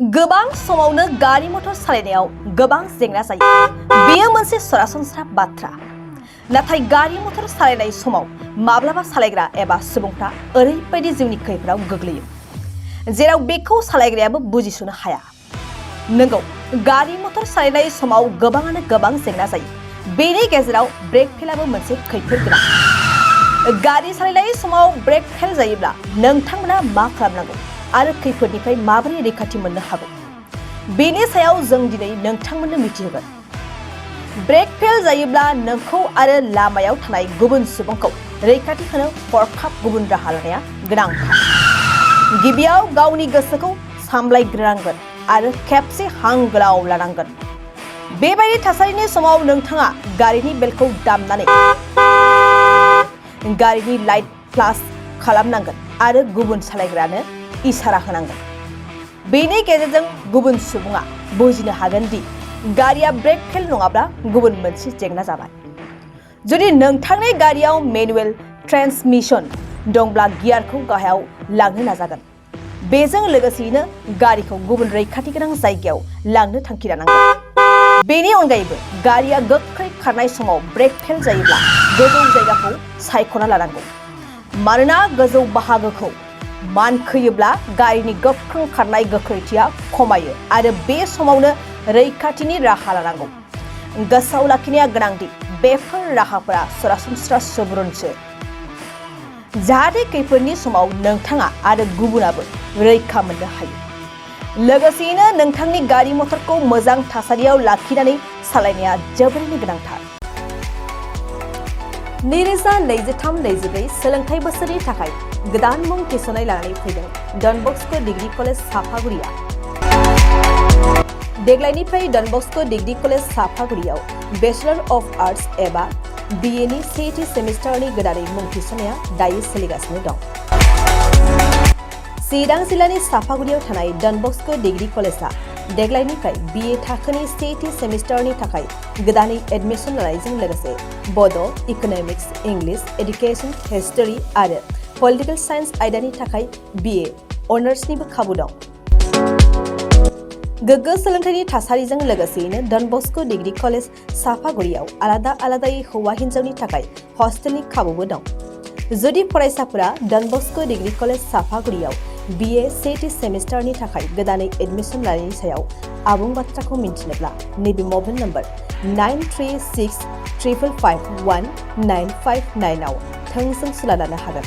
गोबां समावनो गारि मटर सालायनायाव गोबां जेंना जायो। बेयो मोनसे सरासनस्रा बाथ्रा। नाथाय गारि मटर सालायनाय समाव माब्लाबा सालायग्रा एबा सुबुंफ्रा ओरैबायदि जिउनि खैफोदाव गोग्लैयो जेराव बेखौ सालायग्रायाबो बुजिस'नो हाया। नंगौ, गारि मटर सालायनाय समाव गोबाङानो गोबां जेंना जायो। बेनि गेजेराव ब्रेक फेलआबो मोनसे खैफोद गोनां। गारि सालायनाय समाव ब्रेक फेल जायोब्ला नोंथांमोना मा खालामनांगौ आरो खैफोदनिफ्राय माबोरै रैखाथि मोननो हागौ, बेनि सायाव जों दिनै नोंथांमोननो मिथिहोगोन। ब्रेक फेल जायोब्ला नोंखौ आरो लामायाव थानाय गुबुन सुबुंखौ रैखाथि होनो हरखाब गुबुन राहा लानाया गोनांथार। गिबियाव गावनि गोसोखौ सामलायग्रोनांगोन आरो खेबसे हां गोलाव लानांगोन। बेबायदि थासारिनि समाव नोंथाङा गारिनि बेलखौ दामनानै गारिनि लाइट फ्लास खालामनांगोन आरो गुबुन सालायग्रानो इसारा होनांगोन। बेनि गेजेरजों गुबुन सुबुङा बुजिनो हागोन दि गारिया ब्रेक फेल नङाब्ला गुबुन मोनसे जेंना जाबाय। जुदि नोंथांनि गारियाव मेनुएल ट्रेन्समिसन दंब्ला गियारखौ गाहायाव लांनो नाजागोन। बेजों लोगोसेयैनो गारिखौ गुबुन रैखाथि गोनां जायगायाव लांनो थांखि लानांगोन। बेनि अनगायैबो गारिया गोख्रै खारनाय समाव ब्रेक फेल जायोब्ला गोजौ जायगाखौ सायख'ना लानांगौ। मानोना गोजौ बाहागोखौ मानखोयोब्ला गारिनि गोख्रों खारनाय गोख्रैथिया खमायो आरो बे समावनो रैखाथिनि राहा लानांगौ। गोसोआव लाखिनाया गोनांदि बेफोर राहाफोरा सरासनस्रा सुबुरुनसो, जाहाथे खैफोदनि समाव नोंथाङा आरो गुबुनाबो रैखा मोननो हायो। लोगोसेयैनो नोंथांनि गारि मटरखौ मोजां थासारियाव लाखिनानै सालायनाया जोबोरैनो गोनांथार। 2023-24 सोलोंथाइ बोसोरनि थाखाय गोदान मुं थिसननाय लानानै फैदों डन बस्क' डिग्री कलेज सापागुरिया। देग्लायनिफ्राय डन बस्क' डिग्री कलेज सापागुरियाव बेचलर अफ आर्ट्स एबा BA नि सेथि सेमिस्टारनि गोदानै मुं थिसननाया दायो सोलिगासिनो दं। चिरां जिल्लानि सापागुरियाव थानाय डन बस्क' डिग्री कलेजआ देग्लायनिफ्राय BA थाखोनि सेथि सेमिस्टारनि थाखाय गोदानै एडमिसन लानायजों लोगोसे बड', इक'नमिक्स, इंलिश, एडुकेशन, हिस्टरी आरो पलिटिकल साइन्स आयदानि थाखाय BA अनार्सनिबो खाबु दं। गोग्गो सोलोंथाइनि थासारिजों लोगोसेयैनो डन बस्क' डिग्री कलेज सापागुरियाव आलादा आलादायै हौवा हिन्जावनि थाखाय हस्टेलनि खाबुबो दं। जुदि फरायसाफोरा डन बस्क' डिग्री कलेज सापागुरियाव BA सेथि सेमिस्टारनि थाखाय गोदानै एडमिसन लानायनि सायाव आबुं बाथ्राखौ मिन्थिनोब्ला नैबे मबाइल नम्बर 9365519559 आव थोंजों सुला लानो हागोन।